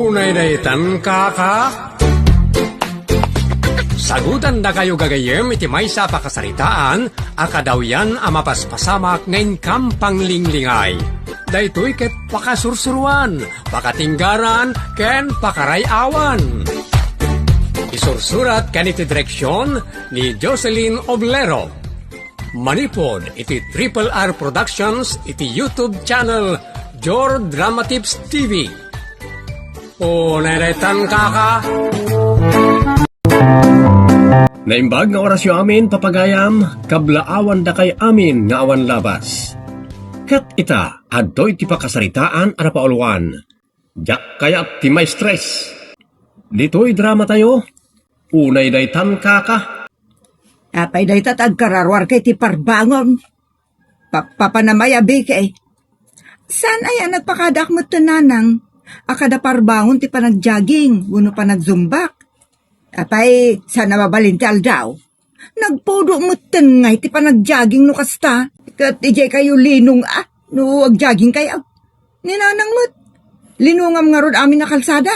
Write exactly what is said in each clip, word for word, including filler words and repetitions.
Unay daytan, kaka? Sagutandakayo gagayyem iti maysa a pakasaritaan a kadawyan a mapaspasamak nga inkam panglinglingay. Daytoy ket pakasursuruan, pakatinggaran, ken pakaray-awan. Isursurat ken iti direksion ni Jocelyn Oblero. Manipud iti Triple R Productions iti YouTube channel Jor Drama Tips T V. Unay daytan, kaka? Naimbag nga orasyo amin, papagayam, kablaawandakay amin nga awan labas. Ket ita, adtoy ti pakasaritaan a napauluan. Diak kayat ti maestres. Ditoy dramatayo, unay daytan, kaka. Apay dayta ti agkararuarka iti parbangon? Pa-, papanamay a bike. Saan aya a nagpakadaak metten, nanang, a kada parbangon ti panagjogging wenno panagzumbak? Apay, saan a mabalin ti aldaw? Nagpudo metten ngay ti panagjogging no kasta. Ket idiay kayo linong a no agjogging kayo. Ni nanang met, linongam ngarud amin a kalsada.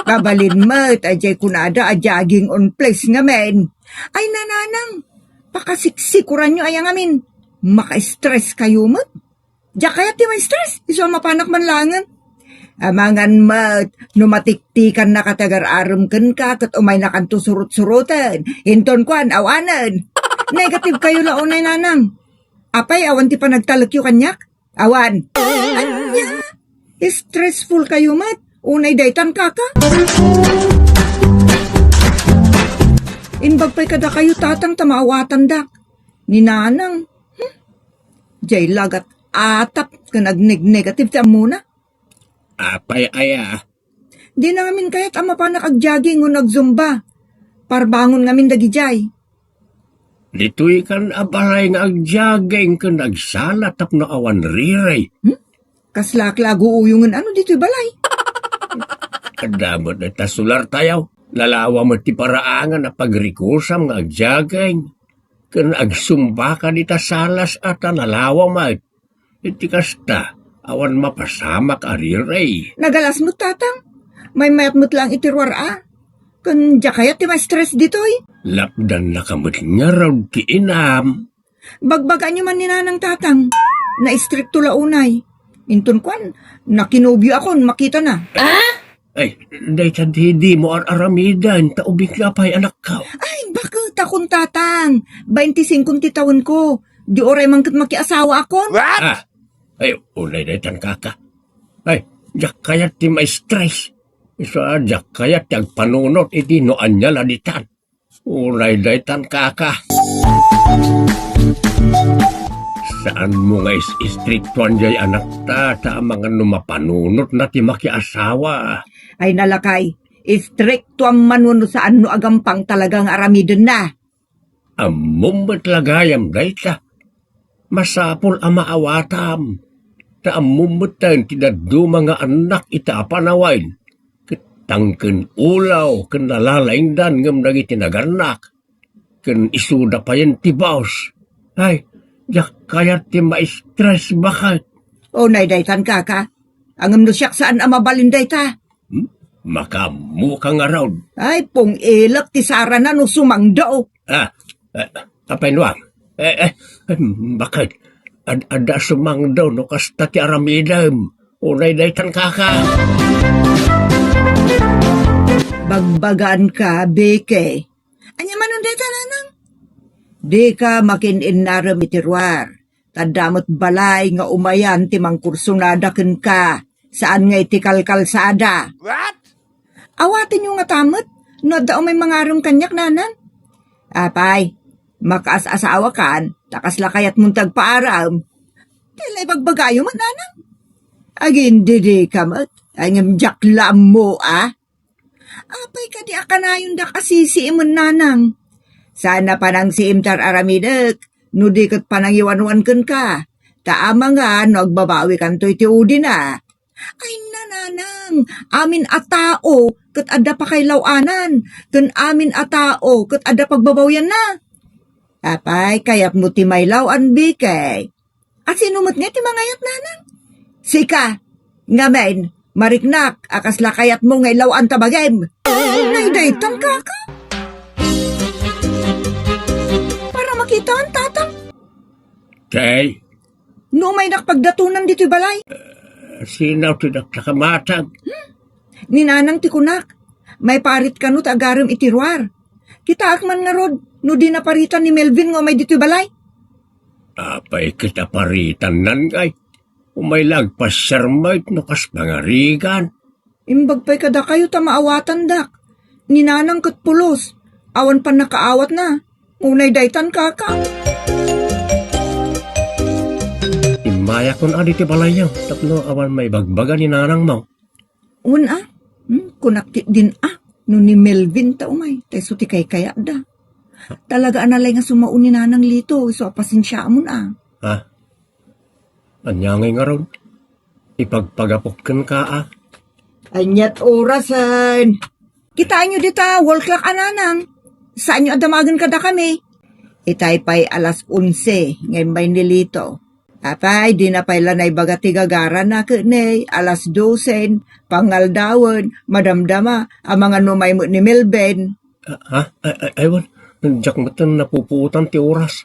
Mabalin met, idiay kunada a jogging on place ngamin. Ay, nanang, pakasiksikuranyo aya ngamin. Maka-stress kayo met. Diak kayat ti ma-stress, isu a mapanak man laengen. Amangan met, no matiktikannaka ti agar-arem kenka ket umaynakanto surot-suroten. Inton kuan, awanen. Negative kayo la unay, nanang. Apay, awan ti panagtalekyo kaniak? Awan. Ania? Stressful kayo met. Unay daytan, kaka. Imbag pay kadakayo, tatang, ta maawatandak. Ni nanang. Hmm? Diay lagat atap ken agnegnegatives ti ammona. Apay aya? Dina ngamin kayat a mapanak agjogging wenno agzumba. Parbangon ngamin dagidiay. Ditoy kan a balay nga agjogging ken agsala tapno awan riray. Hmm? Kaslak la aguuyongen ano ditoy balay? Adda met dayta solar tayo. Nalawa met ti paraangan a pagrikusam nga agjogging. Ken agsumbaka dita salas a ta nalawa met. Iti kasta, awan mapasamak a riray. Nagalas met, tatang. Maymayat met laeng iti ruar a. Ken diak kayat ti ma-stress ditoy. Lapdannaka met ngarud ti inam. Bagbagaanyo man ni nanang, tatang. Naistrikto la unay. Inton kuan, nakinobioakon, makitana. Ay, dayta di, dimo ar-aramiden, ta ubing nga pay anakko. Ay, baket akon, tatang. Baintisingko ti tawenko. Di uray man ket makiasawaakon. Ah, ay, unay daytan, kaka. Ay, diak kayat ti ma-stress. Isu a diak kayat ti agpanunot iti no ania la ditan. Unay daytan, kaka. Saanmo nga is-, istriktuan jay anakta, ta amangan no mapanunotna ti makiasawa. Ay, nalakay, istriktuam man wenno saan no agampang talaga nga aramidenna. Ammom met la gayam dayta. Masapul a maawatam, ta ammom metten ti dadduma nga annak ita a panawen, ket tangken ulaw ken nalalaingdan ngem dagiti nagannak, ken isuda payen ti baos. Ay, diak kayat ti ma-stress, baket. Unay daytan, kaka. Ngem no siak saan a mabalin dayta. Hmm? Makaammoka ngarud. Ay, pung-ilek ti sarana no sumangdo. Ah, eh, apay nuang? Eh, eh, em, baket? Ad-, adda sumangdo no kasta ti aramidem. Unay daytan, kaka. Bagbagaanka, bike. Ania manen dayta, nanang? Dika makin-innarem iti ruar. Ta adda met balay nga umayan ti mangkursonada kenka, saan nga iti kalkalsada. What? Awatenyo ngata met no adda umay mangarem kaniak, nanang. Apay, makaas-asawakan, ta kasla kayatmon ti agpaarem. Ti la ibagbagayo met, nanang. Agindidika met, ay ngem diak la ammo, a. Apay kadi a kanayondak a sisiimen, nanang? Saan a panangsiim ti ar-aramidek, no di ket panangiwanwan kenka. Ta amangan no agbabawikanto iti udina. Ay, nanang, amin a tao ket adda pakailaw-anan, ken amin a tao ket adda pagbabawianna. Apay, kayatmo ti mailaw-an, bike? A sino met ngay ti mangayat, nanang? Sika, ngamin, Mariknak a kasla kayatmo nga ilaw-an ta bagim. Nay daytan, kaka? Para makitaan, tatang. Kay? No umaynak pagdatonan ditoy balay. Sino ti dakdakamatag? Ni Nanang ti kunak. Maiparit kano ta agarem iti ruar. Kitaak man ngarud, no di naparitan ni Melvin nga umay ditoy balay. Apay ket aparitannan, kay? Umay la agpasiar met no kas pangarigan. Imbag pay kadakayo ta maawatandak. Ni Nanang ket pulos. Awan pannakaawatna. Unay daytan, kaka. Immayakon a ditoy balayyo tapno awan maibagbaga ni Nanangmo. Wen a, hmm, kunak ketdin a, no ni Melvin ta umay, ta isu ti kaykayatda. Talaga a nalay nga sumao ni Nanang Lito, isu a pasensiaamon a. Ha? Ania ngay ngarud? Ipagpagapok kenka a. Aniat orasen? Kitaenyo dita, wall clock a, Nanang. Saanyo a damagen kadakami? Itay pay alas onse nga immay ni Lito. Apay, dina pay la naibaga ti gagarana ket ni, alas dosen, pangaldawen, madamdama, amangan no umay met ni Melvin. Ah, ha? Ay, ay, ay, wen. Diak metten napupuotan ti oras.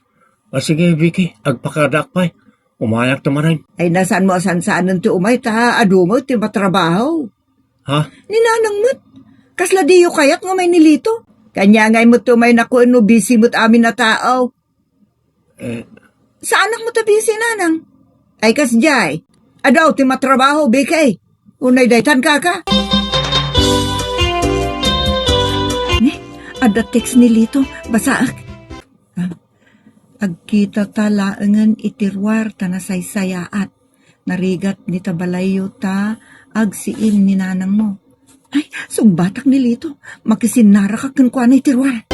Ah, sige, Vicky, agpakadaak pay. Umayak ta manen. Ay, nasaanmo a sansaanen ti umay ta adu met ti matrabaho. Ha? Ni Nanang met. Kasla diyo kayat nga umay ni Lito. Kaniangay met ti umaynak wen no busy met amin a tao. Eh. Saanak met a busy, Nanang? Ay, kasdiay. Adu ti matrabaho, Vicky. Unay daytan, kaka. Ne, adda text ni Lito. Basaak. Ah, agkitata laengen iti ruar ta nasaysayaat. Narigat dita balayyo ta agsiim ni Nanangmo. Ay, sungbatak ni Lito. Makisinnarakak kenkuana iti ruar.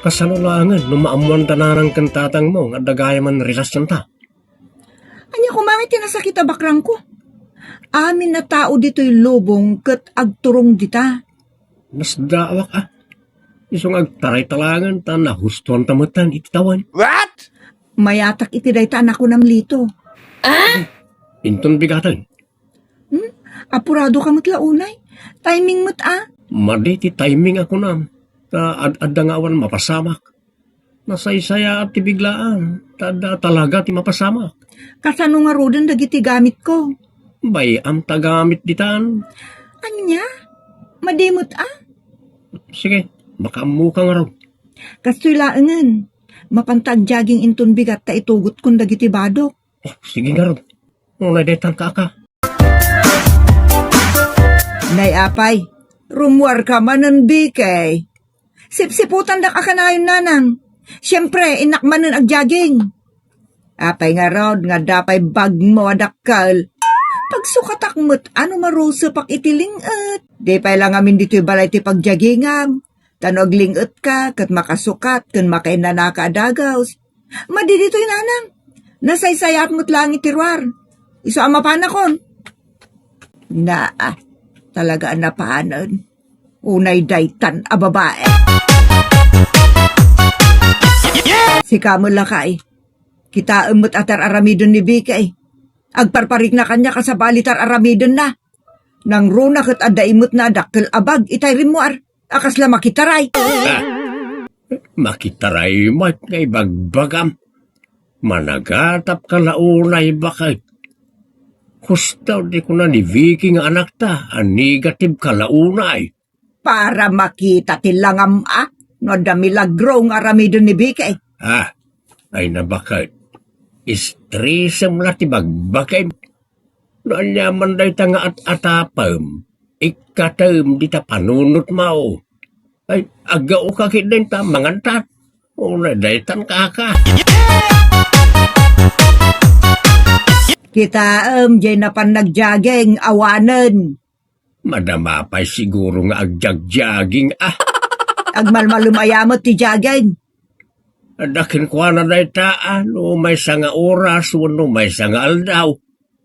Kasano laengen no maammoan da Nanang ken Tatangmo nga adda gayam a relasionta? Ania koma ngay ti nasakit a bakrangko? Amin a tao ditoy lubong ket agturong dita. Nasdaawak a. Isu nga agtaray ta laengen ta nahustoanta metten iti tawen. What? Mayatak iti dayta a nakunam, Lito. Ah? Inton bigaten. Hmm? Apurado ka met la unay. Timing met a. Madi ti timing a kunam. Ta ad-adda nga awan mapasamak. Nasaysayaat ti biglaan, ta adda talaga ti mapasamak. Kasano ngaruden dagiti gamitko? Bay-am ta gamit ditan. Ania? Madi met a? Sige, makaammoka ngarud. Kastoy laengen. Mapanta agjogging inton bigat ta itugotkon dagiti badok. Oh, sige ngarud. Unay daytan, kaka. Nay apay, rummuarka manen, Vicky. Sipsiputandak a kanayon, Nanang. Siempre, innak manen agjogging. Apay ngarud nga adda pay bagmo a dakkel? Pagsukatak met a no marusepak iti ling-et. Di pay la ngamin ditoy balay ti pagjoggingam. Ta no agling-etka ket makasukat ken makainnanaka a dagus. Madi ditoy, Nanang. Nasaysayaat met laeng iti ruar. Isu a mapanakon. Naa, talaga a napanen. Unay daytan a babae. Sika met lakay. Kitaem met a tar-aramiden ni Vicky. Agparparikna kaniak a sabali tar-aramidenna. Nangruna ket adda imetna a dakkel a bag itay rimmuar. A kasla makitaray. Ah, makitaray met nga ibagbagam. Managatapka la unay baket. Husto ti kuna ni Vicky nga anakta a negative ka la unay. Para makita ti langam a no adda milagro nga aramiden ni Vicky. Ah, ay na baket. Istresem la ti bagbakem. No aniaman dayta nga at-atapem, ikkatem dita panunotmo. Ay, aggaoka ketdin ta mangantan. Unay daytan, kaka. Kitaem, diay napan nagjogging, awanen. Madama pay siguro nga agjogging, ah. Agmalmalem aya met ti jogging. Adda kenkuana dayta, ah, no maysa nga oras wenno maysa nga aldaw.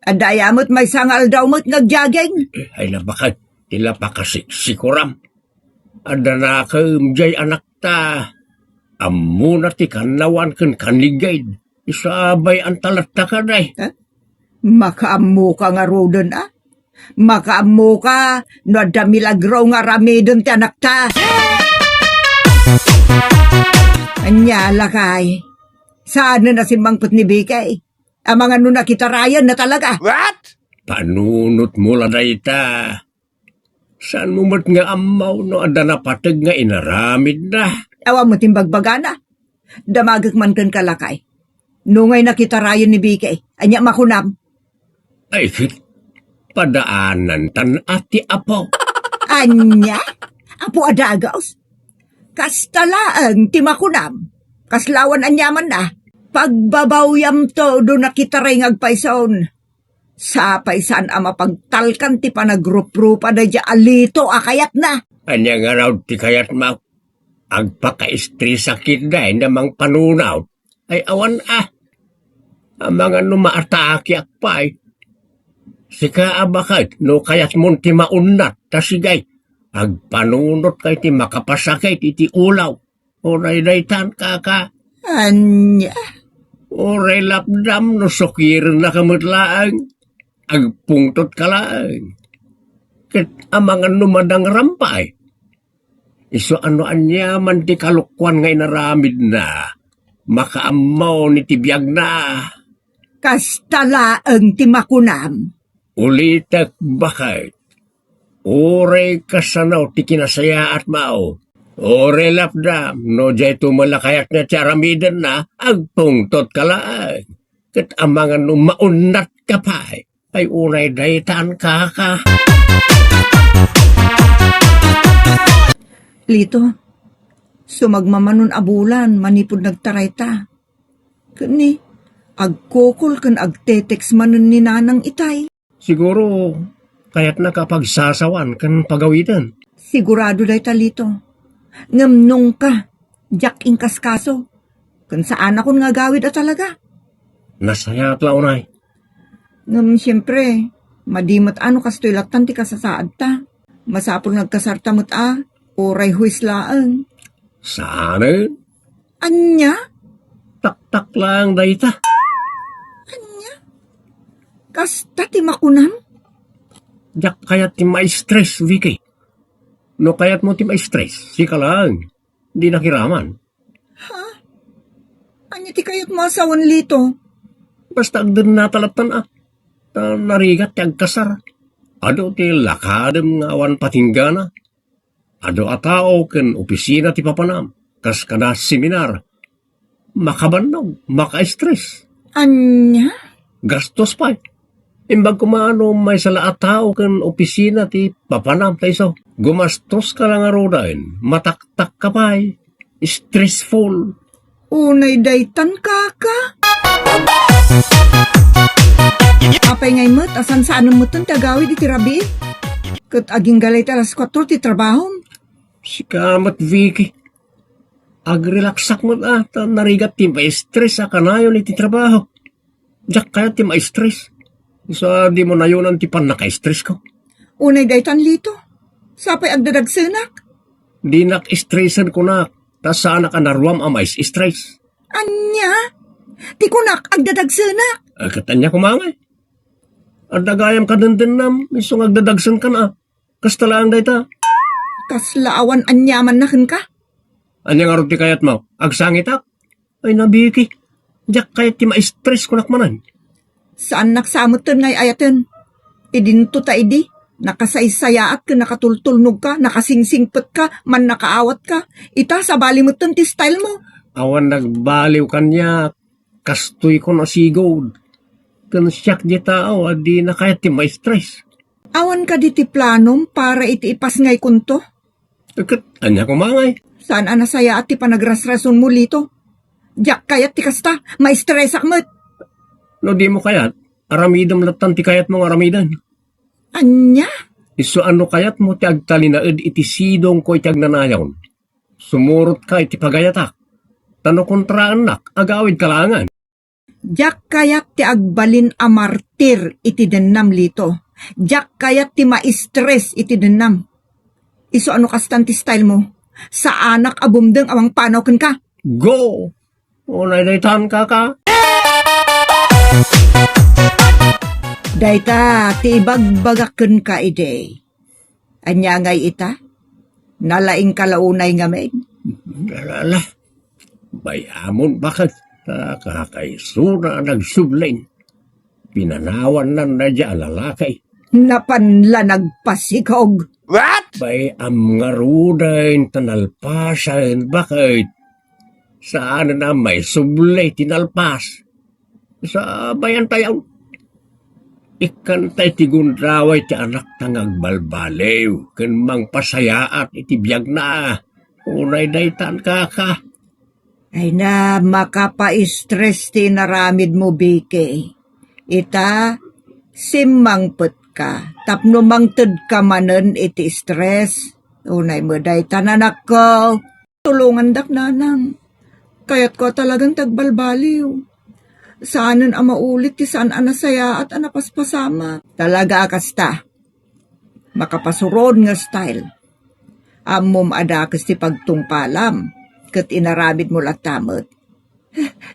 Adda aya met maysa nga aldaw met nga agjogging? Eh, ay, nabakat ti la pakasiksikuram. Adda nakem diay anakta. Ammona ti kannawan ken kanigid. Isabay anta latta kaday. Ha? Makaammoka ngaruden, a? Makaammoka no adda milagro nga aramiden ti anakta. Ania, lakay? Saanen a simmangpet ni Bikey? Amangan no nakitarayenna talaga. What? Panunotmo la dayta. Saanmo met nga ammo no adda napateg nga inaramidna? Awan met imbagbagana. Damagek man kenka, lakay. No ngay nakitarayen ni Bikey, ania makunam? Ay, ket, padaanantan a ti apo. Ania? Apo a dagus? Kasta laeng ti makunam. Kasla awan aniamanna. Pagbabawyamto no nakitaray nga agpayson. Sapay saan a mapagtalkan ti panagruprupa daydiay a Lito a kayatna. Ania ngarud ti kayatmo? Agpakaestresak ketdi a mangpanunot. Ay, awan a. Amangan no maatakeak pay. Sika a baket, no kayatmon ti maunnat, ta sige, agpanunotka iti makapasakit iti ulaw. Uray daytan, kaka. Ania? Uray lapdam no sukirennaka met laeng. Agpungtotka laeng. Ket amangan no madangram pay. Isu a no aniaman ti kalokuan nga inaramidna, makaammo ni ti biagna. Kasta laeng ti makunam. Ulitek, baket. Uray kasano ti kinasayaatmo. Uray lapdam no daytoy met la kayatna ti aramidenna, agpungtotka laeng. Ket amangan no maunnatka pay. Ay, unay daytan, kaka. Lito, sumagmamano a bulan manipud nagtarayta. Ket ni, agkukul ken agte-text manen ni Nanang itay. Siguro, kayatnaka pagsasawan ken pagawiden. Sigurado dayta, Lito. Ngem nungka, diak inkaskaso. Ken saanakon nga agawid a talaga. Nasayaat la unay. Ngem siempre, madi met a no kastoy lattan ti kasasaadta. Masapul nga agkasarta met a, uray huis laeng. Saanen? Ania? Taktak laeng dayta. Ania? Kasta ti makunam? Diak kayat ti ma-stress, Vicky. No kayatmo ti ma-stress, sika laeng. Dinak iraman. Ha? Ania ti kayatmo a sawen, Lito? Basta agdennata lattan a. Ta narigat ti agkasar. Adu ti lakadem nga awan patinggana. Adu a tao ken opisina ti papanam. Kas kada seminar. Makabannog, maka-stress. Ania? Gastos pay. Imbag koma no maysa la a tao ken opisina ti papanam ta isu. Gumastoska la ngaruden, mataktakka pay. Stressful. Unay daytan, kaka. Apay ngay met a sansaanem metten ti agawid iti rabii? Ket agingga la iti alas kuatro ti trabahom. Sika met, Vicky. Agrelaksak met a, ta narigat ti ma-stress a kanayon iti trabaho. Diak kayat ti ma-stress. Isu a dimo nayonan ti pannaka-stressko. Unay daytan, Lito. Sapay agdadagsenak. Dinak stresen kunak, ta saanak a naruam a ma-stress. Ania? Ti kunak, agdadagsenak. Ah, ket ania koma ngay? Adda gayam kadendennam, isu nga agdadagsenkan a. Kasta laeng dayta. Kasla awan aniamanna kenka? Ania ngarud ti kayatmo? Agsangitak? Ay, nabiki. Diak kayat ti ma-stress kunak manen. Saannak sa metten nga ay-ayaten. Idinto ta idi, nakasaysayaat ken nakatultulnogka, nakasingsingpetka, mannakaawatka. Ita, sabali metten ti style mo. Awan nagbaliw kaniak. Kastoykon a sigud. Ken siak ti tao a dina kayat ti ma-stress. Awan kadi ti planom para iti ipasngaykonto? Ket ania koma ngay? Saan a nasayaat ti panagrasrasonmo, Lito? Diak kayat ti kasta, maistresak met. No dimo kayat, aramidem lattan ti kayatmo nga aramiden. Ania? Isu a no kayatmo ti agtalinaed iti sidongko iti agnanayon, sumurotka iti pagayatak. Ta no kontraennak, agawidka laengen. Diak kayat ti agbalin a martir iti dennam, Lito. Diak kayat ti ma-stress iti dennam. Isu a no kastan ti style mo, saanak a bumdeng a mangpanaw kenka. Go! Unay daytan, kaka. Dayta ti ibagbagak kenka idi. Ania ngay ita? Nalaingka la unay ngamin? Ala, ala. Bay-amon baket, ta kakaisuna a nagsubli. Pinanawannan daydiay a lalaki. Napan la nagpasikog. What? Bay-am ngaruden ta nalpasen, baket. Saanen a maisubli ti nalpas. Sabayan tayo. Ikkanta iti gundaway ti anakta nga agbalbaliw ken mangpasayaat iti biagna. Unay daytan, kaka. Ay na, makapa-stress ti inaramidmo, Vicky. Ita, simmangpetka tapno mangtedka manen iti stress. Unay met daytan, anakko. Tulongandak, nanang. Kayatko a talagan ti agbalbaliw. Saanen a maulit ti saan a nasayaat a napaspasamak. Talaga a kasta. Makapasuron nga style. Ammom a dakes ti pagtungpalam, ket inaramidmo latta met.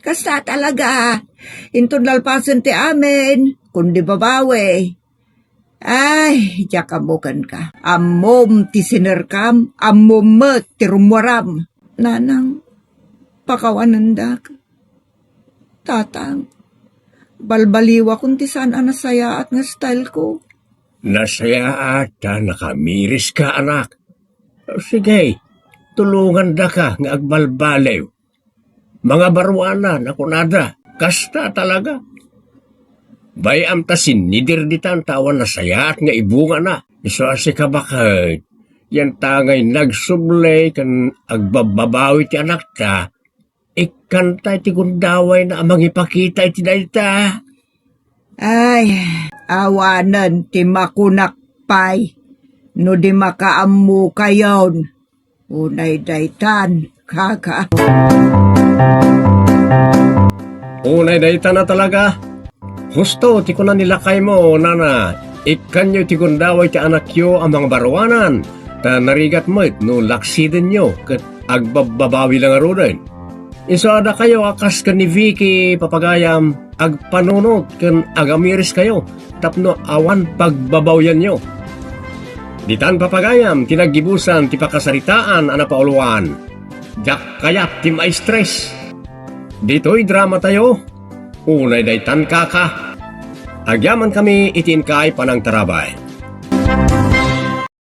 Kasta talaga. Inton nalpasen ti amin, kundi babawi. Ay, diak ammo kenka. Ammom ti sinerkam, ammom met ti rummuaram. Nanang, pakawanendak. Tatang, balbaliwakon ti saan a nasayaat nga style ko. Nasayaat ta nakamiriska, anak. Sige, tulongandaka nga agbalbaliw. Mangabaruanan a kunada, kasta talaga. Bay-am ta sinnidir ditan ta awan nasayaat nga ibungana. Isu a sika, baket, yanta ngay nagsubli ken agbabbabawi ti anakta, ikkanta iti gundawayna a mangipakita iti dayta. Ay, awanen ti makunak pay no di makaammokayon. Unay daytan, kaka. Unay daytan a talaga. Husto ti kuna ni lakaymo, nana, ikkanyo ti gundaway ti anakyo a mangabaruanan, ta narigat met no laksidenyo ket agbabbabawi la ngaruden. Isu a dakayo a kas ken ni Vicky, papagayam, agpanunot ken agamiriskayo tapno awan pagbabawyanyo. Ditan, papagayam, ti naggibusan ti pakasaritaan a napauluan. Diak kayat ti ma-stress. Ditoy dramatayo, unay daytan, kaka. Agyamankami iti inkay panangtarabay.